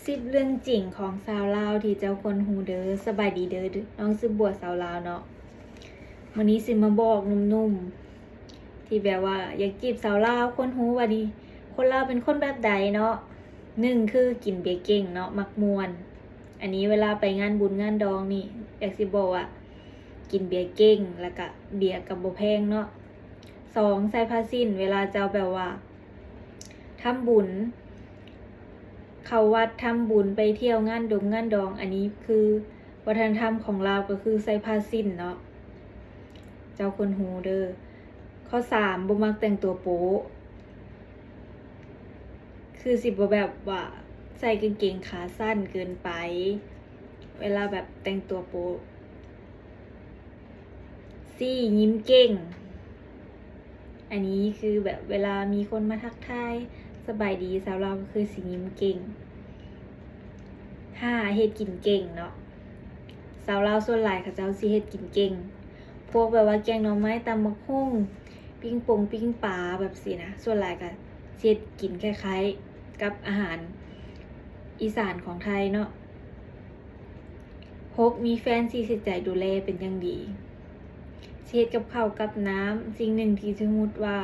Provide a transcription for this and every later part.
ສິບເລື່ອງຈິງຂອງສາວລາວທີ່ເຈົ້າຄວນຮູ້ເດີ. ສະບາຍດີເດີ ນ້ອງຊື່ບົວ ສາວລາວເນາະ. ມື້ນີ້ຊິມາບອກໜຸ່ມໆທີ່ແບບວ່າຢາກຈີບສາວລາວ ຄວນຮູ້ວ່ານີ້ ຄົນລາວເປັນຄົນແບບໃດເນາະ. ໜຶ່ງ ຄືກິນເບຍເກັ່ງເນາະ ມັກມ່ວນ. ອັນນີ້ເວລາໄປງານບຸນງານດອງນີ້ ຢາກຊິບອກວ່າກິນເບຍເກັ່ງ ແລ້ວກະເບຍກະບໍ່ແພງເນາະ. ສອງ ໃສ່ຜ້າສິ້ນ ເວລາເຈົ້າແບບວ່າ ທຳບຸນ ເຂົ້າວັດ ທຳບຸນ ໄປທ່ຽວງານດົງງານດອງ. ອັນນີ້ຄືວັດທະນະທຳຂອງລາວ ກໍຄືໃສ່ຜ້າສິ້ນເນາະ ເຈົ້າຄວນຮູ້ເດີ. ຂໍ້ສາມ ບໍ່ມັກແຕ່ງຕົວໂປະ ຄືຊິບໍ່ແບບວ່າໃສ່ກາງເກງຂາສັ້ນເກີນໄປ ເວລາແບບແຕ່ງຕົວໂປະ. ສີ່ ຍິ້ມເກັ່ງ. ອັນນີ້ຄືແບບເວລາມີຄົນມາທັກທາຍ ສະບາຍດີ ສາວລາວກໍຄືຊິຍິ້ມເກັ່ງ. ຫ້າ ເຮັດກິນເກັ່ງເນາະ. ສາວລາວສ່ວນຫຼາຍເຂົາເຈົ້າຊິເຮັດກິນເກັ່ງ ພວກແບບວ່າແກງໜໍ່ໄມ້ ຕຳບັກຫຸ່ງ ປີ້ງປົງປີ້ງປາແບບຊີ້ນະ ສ່ວນຫຼາຍກໍຊິເຮັດກິນຄ້າຍໆກັບອາຫານອີສານຂອງໄທເນາະ. ຫົກ ມີແຟນທີ່ໃສ່ໃຈດູແລເປັນຢ່າງດີ ຊິເຮັດກັບເຂົ້າກັບນ້ຳ. ສິ່ງໜຶ່ງທີ່ສົມມຸດວ່າ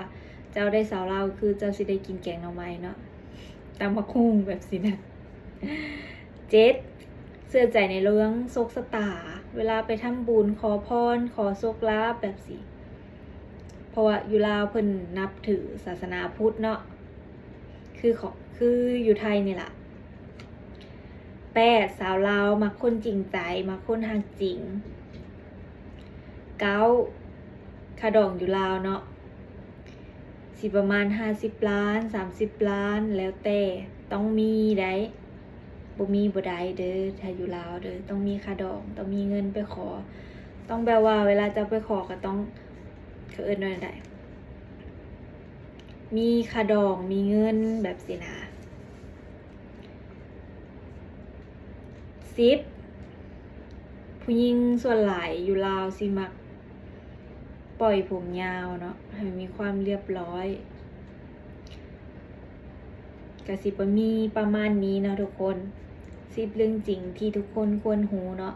ເຈົ້າໄດ້ສາວລາວ ຄືເຈົ້າຊິໄດ້ກິນແກງໜໍ່ໄມ້ເນາະ ຕຳບັກຫຸ່ງແບບຊີ້ນະ. ເຈັດ ເຊື່ອໃຈໃນເລື່ອງໂຊກຊະຕາ ເວລາໄປທຳບຸນ ຂໍພອນ ຂໍໂຊກລາບແບບຊີ້ ເພາະວ່າຢູ່ລາວເພິ່ນນັບຖືສາສະໜາພຸດເນາະ ຄືຂອງ ຄືຢູ່ໄທນີ້ລະ. ແປດ ສາວລາວມັກຄົນຈິງໃຈ ມັກຄົນຮັກຈິງ. ເກົ້າ ຄ່າດອງຢູ່ລາວເນາະ ຊິປະມານຫ້າສິບລ້ານ ສາມສິບລ້ານ ແລ້ວແຕ່ ຕ້ອງມີໃດ໋ ບໍ່ມີບໍ່ໄດ້ເດີ ຖ້າຢູ່ລາວເດີ ຕ້ອງມີຄ່າດອງ ຕ້ອງມີເງິນໄປຂໍ ຕ້ອງແບບວ່າເວລາເຈົ້າໄປຂໍກໍຕ້ອງ ເຂົາເອີ້ນວ່າແນວໃດ ມີຄ່າດອງ ມີເງິນແບບຊີ້ນະ. ສິບ ຜູ້ຍິງສ່ວນຫຼາຍຢູ່ລາວຊິມັກປ່ອຍຜົມຍາວເນາະ ໃຫ້ມີຄວາມລຽບຮ້ອຍ. ກະຊິປະມີປະມານນີ້ເນາະທຸກຄົນ ສິບເລື່ອງຈິງທີ່ທຸກຄົນຄວນຮູ້ເນາະ.